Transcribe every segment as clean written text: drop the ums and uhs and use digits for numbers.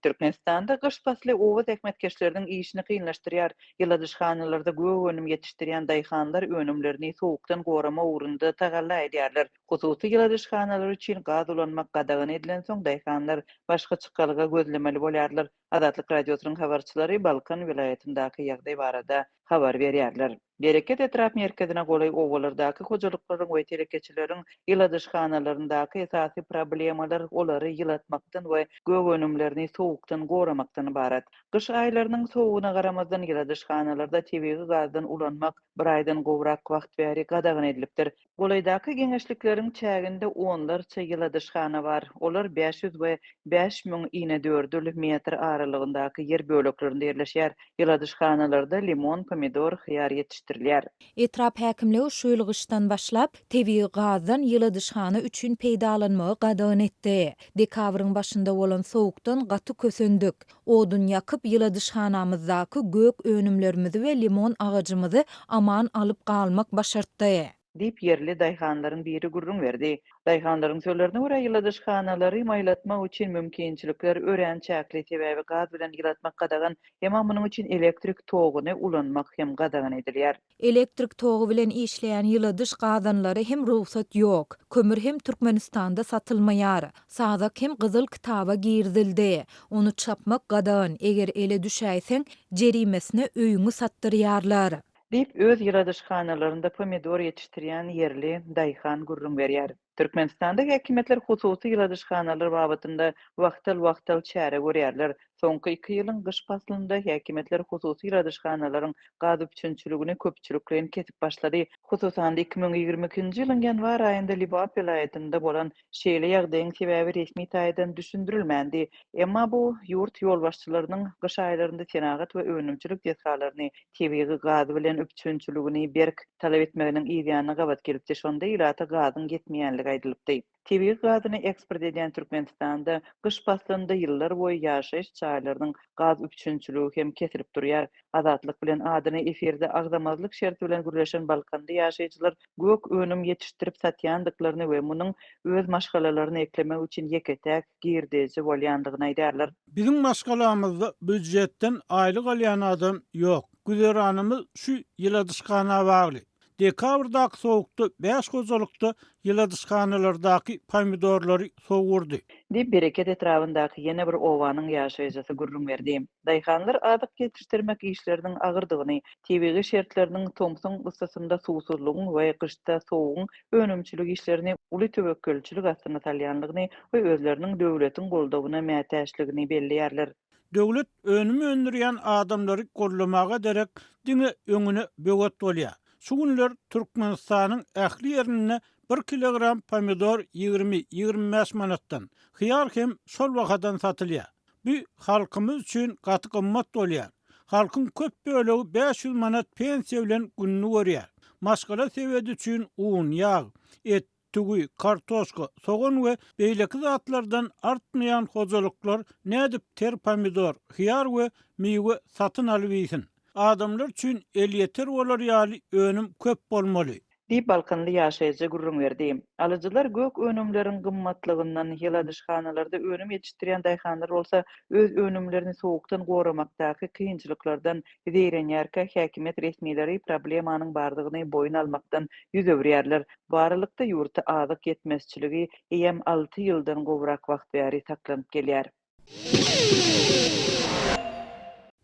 Türkmenistanda gyş pasly oba zähmetkeşleriniň işini kynlaşdyrýar. Ýyladyşhanalarda gök önüm ýetişdirýän daýhanlar önümlerini sowukdan goramak ugrunda tagalla edýärler. Hususy ýyladyşhanalar üçin gaz ulanmak gadagan edilensoň, daýhanlar başga çykalga gözlemeli bolýarlar. Azatlyk Radiosynyň habarçylary Balkan welaýatyndaky ýagdaý barada habar berýärler. Bereket etrap merkezine golaý obalardaky hojalyklaryň we telekeçileriň ýyladyşhanalaryndaky esasy problemalar olary ýylatmakdan we gök önümlerini sowukdan goramakdan ybarat. Gyş aýlarynyň sowugyna garamazdan ýyladyşhanalarda tebigy gazdan ulanmak bir aýdan gowrak wagt bäri gadagan edilipdir. Golaýdaky geňeşlikleriň çäginde onlarça ýyladyşhana bar. Olar 500 we 5000 inedördül metr aralygyndaky ýer böleklerinde ýerleşýär. Ýyladyşhanalarda limon, pomidor, hyýar ýetişdirilýär. Etrap häkimligi şu ýyl gyşdan başlap, tebigy gazdan ýyladyşhana üçin peýdalanmagy gadagan etdi. Dekabryň başynda bolan sowukdan gaty kösendik. Odun ýakyp, ýyladyşhanamyzdaky gök önümlerimizi we limon agajymyzy aman alyp galmak başartdy. Diýip, ýerli daýhanlaryň biri gürrüň berdi. Daýhanlaryň sözlerine görä, ýyladyşhanalary maýlatmak üçin mümkinçilikler örän çäkli, sebäbi gaz bilen ýylatmak gadagan, emma munuň üçin elektrik toguny ulanmak hem gadagan edilýär. Elektrik togy bilen işleýän ýyladyş gazanlara hem rugsat ýok. Kömür hem Türkmenistanda satylmaýar. Sazak hem Gyzyl kitaba girizildi. Ony çapmak gadagan, eger ele düşäýseň, jerimesine öýüňi satdyrýarlar. Diýip, öz ýyladyşhanalarynda pomidor ýetişdirýän ýerli daýhan gürrüň berýär. Türkmenistanda häkimiýetler hususy ýyladyşhanalar babatynda wagtal-wagtal çäre görýärler. Soňky iki ýylyň gyş paslynda häkimiýetler hususy ýyladyşhanalaryň gaz üpjünçiligini köpçülikleýin kesip başlady. Hususan-da, 2022-nji ýylyň ýanwar aýynda Lebap welaýatynda bolan Şeýle ýagdaýyň sebäbi resmi taýdan düşündirilmändi. Emma bu ýurt ýolbaşçylarynyň gyş aýlarynda senagat we önümçilik desgalaryny tebigy gaz bilen üpjünçiligini berk talap etmeginiň yzýanyna gabat gelipdi, şonda ilata gazyň ýetmeýänligi aýdylypdy. Tebigy gazyny eksport edýän Türkmenistanda gyş paslynda ýyllar boýy ýaşaýyş jaýlarynyň gaz üpjünçiligi hem kesilip durýar. Azatlyk bilen adyny efirde agzamazlyk şerti bilen gürleşen balkanly ýaşaýjylar gök önüm ýetişdirip satýandyklaryny we munuň öz maşgalalaryny eklemek üçin ýeke-täk girdeji bolýandygyny aýdýarlar. Biziň maşgalamyzda býujetden aýlyk alýan adam ýok. Güzeranymyz şu ýyladyşhana bagly. Dekabrdaky sowukda bäş hojalykda ýyladyşhanalardaky pomidorlary sowurdy. Diýip, Bereket etrabyndaky ýene bir obanyň ýaşaýjysy gürrüň berdi. Daýhanlar azyk ýetişdirmek işleriniň agyrdygyny, tebigy şertleriniň tomsuň yssysynda suwsuzlygyň we gyşda sowugyň önümçilik işlerini uly töwekgelçilik astyna salýandygyny we özleriniň döwletiň goldawyna mätäçligini belleýärler. Döwlet önüm öndürýän adamlary goldamaga derek diňe öňüne böwet bolýar. Şu günler Türkmenistanyň ähli ýerinde bir kilogram pomidor 20, 25 manatdan, hyýar hem şol bahadan satylýar. Bu halkymyz üçin gaty gymmat bolýar. Halkyň köp bölegi 500 manat pensiýa bilen gününi görýär. Maşgala sebedi üçin un, ýag, et, tüwi, kartoşka, sogan we beýleki zatlardan artmaýan hojalyklar nädip ter pomidor, hyýar we miwe satyn alyp iýsin? Adamlar üçin elýeter bolar ýaly önüm köp bolmaly. Diýip, balkanly ýaşaýjy gürrüň berdi. Alyjylar gök önümleriň gymmatlygyndan, ýyladyşhanalarda önüm ýetişdirýän daýhanlar bolsa öz önümlerini sowukdan goramakdaky kynçylyklardan zeýrenýärkä, häkimiýet resmileri problemanyň bardygyny boýun almakdan ýüz öwürýärler. Bu aralykda, ýurtda azyk ýetmezçiligi eýýäm alty ýyldan gowrak wagt bäri saklanyp gelýär.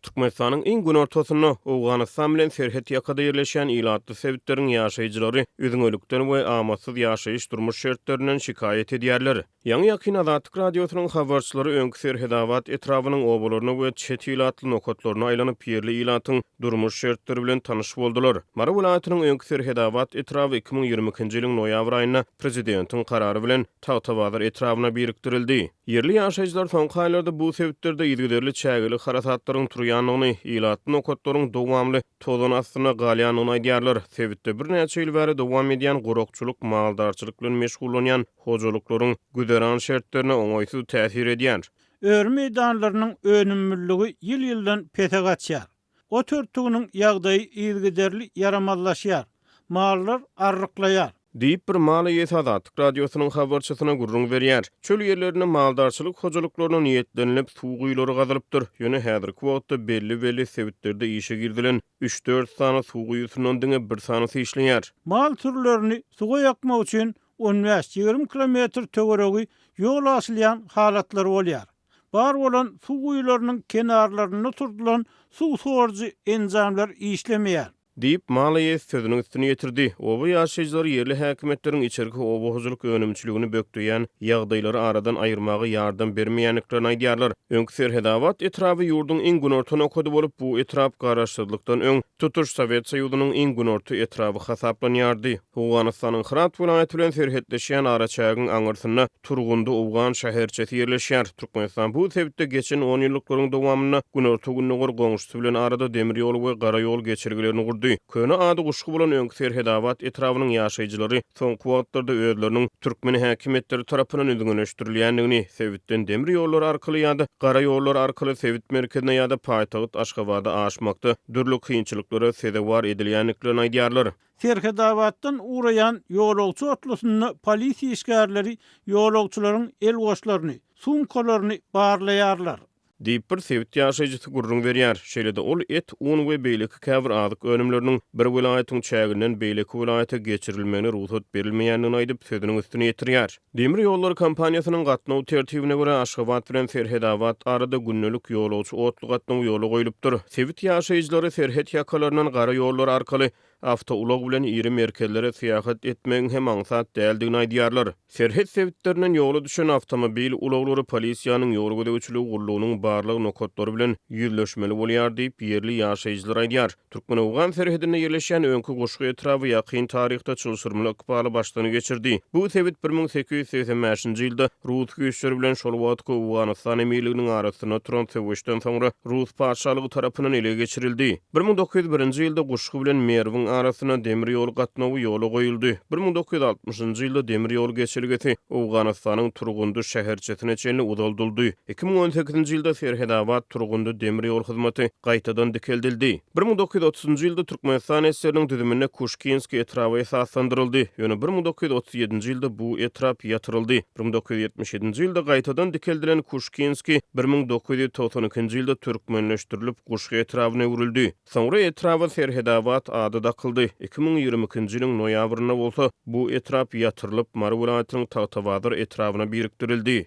Türkmenistanyň iň günortasynda, Owganystan bilen serhet ýakada ýerleşýän ilatly sebitleriň ýaşaýjylary üzňelikden we amatsyz ýaşaýyş-durmuş şertlerinden şikaýat edýärler. Ýaňy-ýakyn Azatlyk Radiosynyň habarçylary öňki Serhedabat etrabynyň obalaryna we çet ilatly nokatlaryna aýlanyp, ýerli ilatyň durmuş şertleri bilen tanyş boldular. Mary welaýatynyň öňki Serhedabat etraby 2022-nji ýylyň noýabr aýynda prezidentiň karary bilen Tagtabazar etrabyna birikdirildi. Ýerli ýaşaýjylar soňky aýlarda bu sebitlerde yzygiderli çägeli harasatlaryň turýandygyny, ilatly nokatlaryň dowamly tozan astynda galýandygyny aýdýarlar. Sebitde birnäçe ýyl bäri dowam edýän gurakçylyk maldarçylyk bilen meşgullanýan hojalyklaryň güzeran şertlerine oňaýsyz täsir edýär. Öri meýdanlarynyň önümliligi ýyl-ýyldan pese gaçýar. Ot örtüginiň ýagdaýy yzygiderli ýaramazlaşýar. Mallar arryklaýar. Diýip, bir mal eýesi Azatlyk Radiosynyň habarçysyna gürrüň berýär. Çöl ýerlerinde maldarçylyk hojalyklaryna niýetlenilip, suw guýulary gazylypdyr. Ýöne häzirki wagtda belli-belli sebitlerde işe girizilen üç-dört sany suw guýusyndan diňe bir sanysy işleýär. Mal sürülerini suwa ýakmak üçin on bäş-ýigrimi kilometr töweregi ýol aşylýan halatlary bolýar. Bar bolan suw guýularynyň kenarlarynda oturdylan suw sorujy enjamlar işlemeýär. Diýip, mal eýesi sözüniň üstüni ýetirdi. Oba ýaşaýjylary ýerli häkimiýetleriň içerki oba hojalyk önümçiligini bökdeýän ýagdaýlary aradan aýyrmaga ýardam bermeýändiklerini aýdýarlar. Öňki Serhedabat etraby ýurduň iň günorta nokady bolup, bu etrap garaşsyzlykdan öň tutuş Sowet Soýuzynyň iň günorta etraby hasaplanýardy. Owganystanyň Hyrat welaýaty bilen serhetleşýän araçägiň aňyrsynda Turgundy owgan şäherçesi ýerleşýär. Türkmenistan bu sebitde geçen onýyllyklaryň dowamynda günorta-gündogar goňşusy bilen arada demir ýol we gara ýol geçelgelerini gurdy. Köne ady Guşgy bolan öňki Serhedabat etrabynyň ýaşaýjylary soňky wagtlarda özleriniň türkmen häkimiýetleri tarapyndan üzňeleşdirilýändigini, sebitden demir ýollary arkaly ýa-da gara ýollar arkaly sebit merkezine ýa-da paýtagt Aşgabada aşmakda dürli kynçylyklara sezewar edilýändiklerini aýdýarlar. Serhedabatdan ugraýan ýolagçy otlusynda polisiýa işgärleri ýolagçylaryň el goşlaryny, sumkalaryny barlaýarlar. Diýip, bir sebit ýaşaýjysy gürrüň berýär. Şeýle-de ol et, un we beýleki käbir azyk önümleriniň bir welaýatyň çäginden beýleki welaýata geçirilmegine rugsat berilmeýändigini aýdyp, sözüniň üstüni ýetirýär. Demir ýollary kompaniýasynyň gatnaw tertibine görä, Aşgabat bilen Serhedabat arada gündelik ýolagçy otly gatnawy ýola goýlupdyr. Sebit ýaşaýjylary serhet ýakalaryndan gara ýollar arkaly Awtoulag bilen iri merkezlere syýahat etmegiň hem aňsat däldigini aýdýarlar. Serhet sebitlerinden ýola düşen awtomobil ulaglary polisiýanyň ýol gözegçiligi gullugynyň barlag nokatlary bilen ýüzleşmeli bolýar diýip, ýerli ýaşaýjylar aýdýar. Türkmen-owgan serhedinde ýerleşýän öňki Guşgy etraby ýakyn taryhda çylşyrymly ykbaly başdan geçirdi. Bu sebit 1885-nji ýylda rus güýçleri bilen şol wagtky Owganystan emirliginiň arasynda turan söweşden soňra rus patyşalygy tarapyndan ele geçirildi. 1901-nji ýylda Guşgy bilen Merwiň arasynda demir ýol gatnawy ýola goýuldy. 1960-njy ýylda demir ýol geçelgesi Owganystanyň Turgundy şäherçesine çenli uzaldyldy. 2018-nji ýylda Serhedabat-Turgundy demir ýol hyzmaty gaýtadan dikeldildi. 1930-njy ýylda Türkmenistan SSR-niň düzüminde Kuşkinskiý etraby esaslandyryldy, ýöne 1937-nji ýylda bu etrap ýatyryldy. 1977-nji ýylda gaýtadan dikeldilen Kuşkinskiý 1992-nji ýylda türkmenleşdirilip, Guşgy etrabyna öwrüldi. Soňra etraba Serhedabat ady dakyldy. 2022-nji ýylyň noýabrynda bolsa bu etrap ýatyrylyp, Mary welaýatynyň Tagtabazar etrabyna birikdirildi.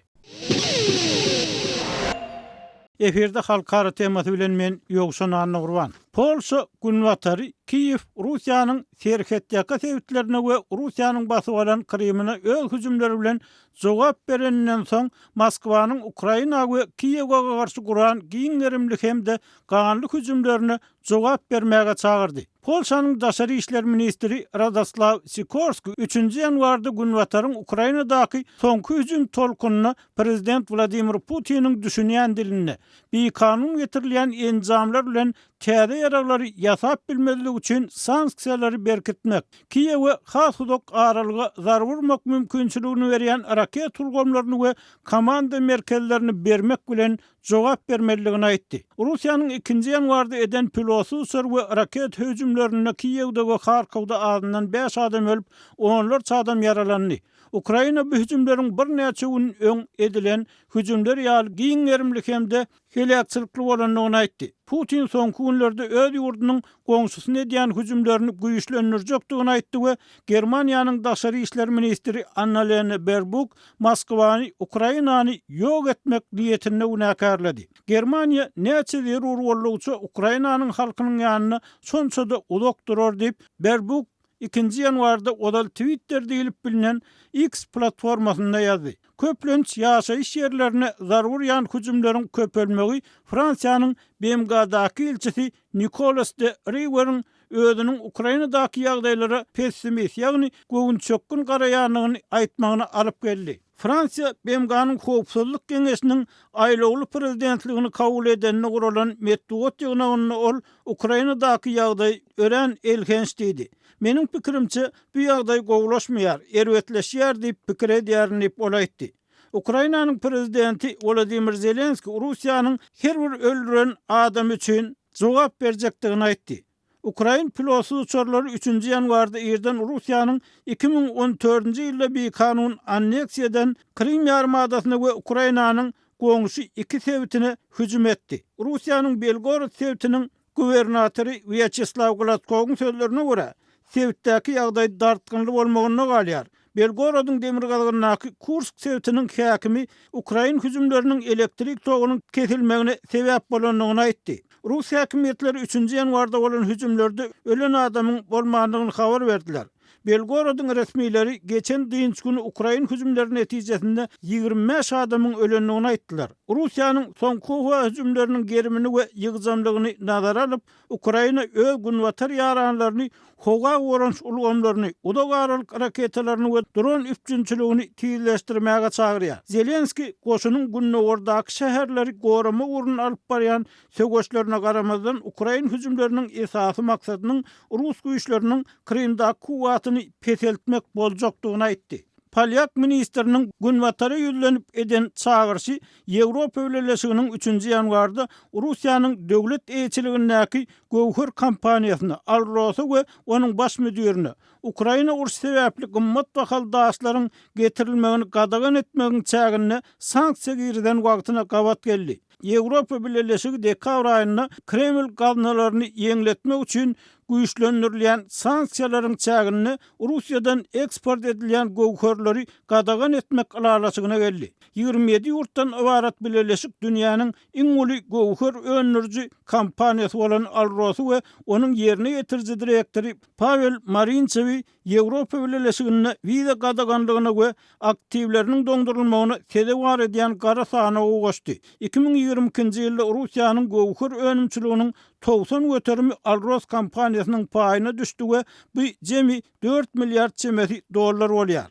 Efirde Halkara temasy bilen men Ýowşan Annagurban. Polşa günbatary Kiýew Russiýanyň serhetýaka sebitlerine we Russiýanyň basyp alan Krymyna öz hüjümleri bilen jogap bereninden soň Moskwanyň Ukraina we Kiýewe garşy guran giň gerimli hem-de ganly hüjümlerine jogap bermäge çagyrdy. Polşanyň daşary işler ministri Radoslaw Sikorski üçünji ýanwarda Günbataryň Ukrainadaky soňky hüjüm tolkunyna prezident Wladimir Putiniň düşünýän dilinde, bikanun getirilýän enjamlar bilen täze ýaraglary ýasap bilmezlik üçin sanksiýalary berkitmek, Kiýewe has uzak aralyga zarba urmak mümkinçiligini berýän raket ulgamlaryny we komanda merkezlerini bermek bilen jogap bermelidigini aýtdy. Russiýanyň ikinji ýanwarda eden pilotsyz uçar we raket hüjümlerinde Kiýewde we Harkowda azyndan bäş adam ölüp, onlarça adam ýaralandy. Ukraina bu hüjümleriň birnäçe gün öň edilen hüjümler ýaly giň gerimli hem-de heläkçilikli bolandygyny aýtdy. Putin soňky günlerde öz ýurdunyň goňşusyna edýän hüjümlerini güýçlendirjekdigini aýtdy we Germaniýanyň daşary işler ministri Annalena Berbuk Moskwany Ukrainany ýok etmek niýetinde günäkärledi. Germaniýa näçe zerur boldugyça Ukrainanyň halkynyň ýanynda şonça-da uzak durar diýip, Berbuk Ikinji ýanwarda ozal Twitter diýlip bilinen X platformasynda ýazdy. Köplenç ýaşaýyş ýerlerine zarba urýan hüjümleriň köpelmegi Fransiýanyň BMG-daky ilçisi Nikolas de Riweriň özüniň Ukrainadaky ýagdaýlara pessimist, ýagny göwünçökgün garaýandygyny aýtmagyna alyp geldi. Fransiýa BMG-niň Howpsuzlyk Geňeşiniň aýlawly prezidentligini kabul edende guralan metbugat ýygnagynda ol Ukrainadaky ýagdaý örän elhenç diýdi. Meniň pikirimçe, bu ýagdaý gowulaşmaýar, erbetleşýär diýip pikir edýärin diýip, ol aýtdy. Ukrainanyň prezidenti Wolodymyr Zelenskiý Russiýanyň her bir öldüren adamy üçin jogap berjekdigini aýtdy. Ukrain pilotsyz uçarlary üçünji ýanwarda irden Russiýanyň 2014-nji ýylda bikanun anneksiýa eden Krym ýarymadasyna we Ukrainanyň goňşy iki sebitine hüjüm etdi. Russiýanyň Belgorod sebitiniň Gubernatory Wýaçeslaw Gladkowyň sözlerine görä, sebitdäki ýagdaý dartgynly bolmagynda galýar. Belgorodyň demirgazygyndaky Kursk sebitiniň häkimi ukrain hüjümleriniň elektrik togunyň kesilmegine sebäp bolandygyny aýtdy. Rus häkimiýetleri üçünji ýanwarda bolan hüjümlerde ölen adamyň bolmandygyny habar berdiler. Belgorodyň resmileri geçen dynç güni ukrain hüjümleri netijesinde 25 adamyň ölendigini aýtdylar. Russiýanyň soňky howa hüjümleriniň gerimini we ýygjamlygyny nazara alyp, Ukraina öz günbatar ýaranlaryny howa goranyş ulgamlaryny, uzak aralyk raketalaryny we dron üpjünçiligini tizleşdirmäge çagyrýar. Zelenskiý goşunyň gündogardaky şäherleri goramak ugrunda alyp barýan söweşlerine garamazdan, ukrain hüjümleriniň esasy maksadynyň rus güýçleriniň Krymdaky kuwwatyny peseltmek boljakdygyny aýtdy. Polýak ministriniň Günbatara ýüzlenip eden çagyryşy Ýewropa Bileleşiginiň üçünji ýanwarda Russiýanyň döwlet eýeçiligindäki göwher kompaniýasyna, Alrosa we onuň baş müdirine, Ukraina urşy sebäpli gymmat bahaly daşlaryň getirilmegini gadagan etmegiň çäginde sanksiýa girizen wagtyna gabat geldi. Ýewropa Bileleşigi dekabr aýynda Kreml gaznalaryny ýeňletmek üçin güýçlendirilýän sanksiýalaryň çäginde Russiýadan eksport edilýän göwherleri gadagan etmek ylalaşygyna geldi. 27 ýurtdan ybarat bileleşik dünýäniň iň uly göwher öndüriji kompaniýasy bolan Alrosy we onuň ýerine ýetiriji direktory Pawel Marinçewi Ýewropa Bileleşiginde wiza gadaganlygyna we aktiwleriniň doňdurylmagyna sezewar edýän gara sanawa goşdy. 2022-nji ýylda Russiýanyň göwher önümçiliginiň 90 göterimi Alroz kompaniýasynyň paýyna düşdi we bu jemi dört milliard çemesi dollar bolýar.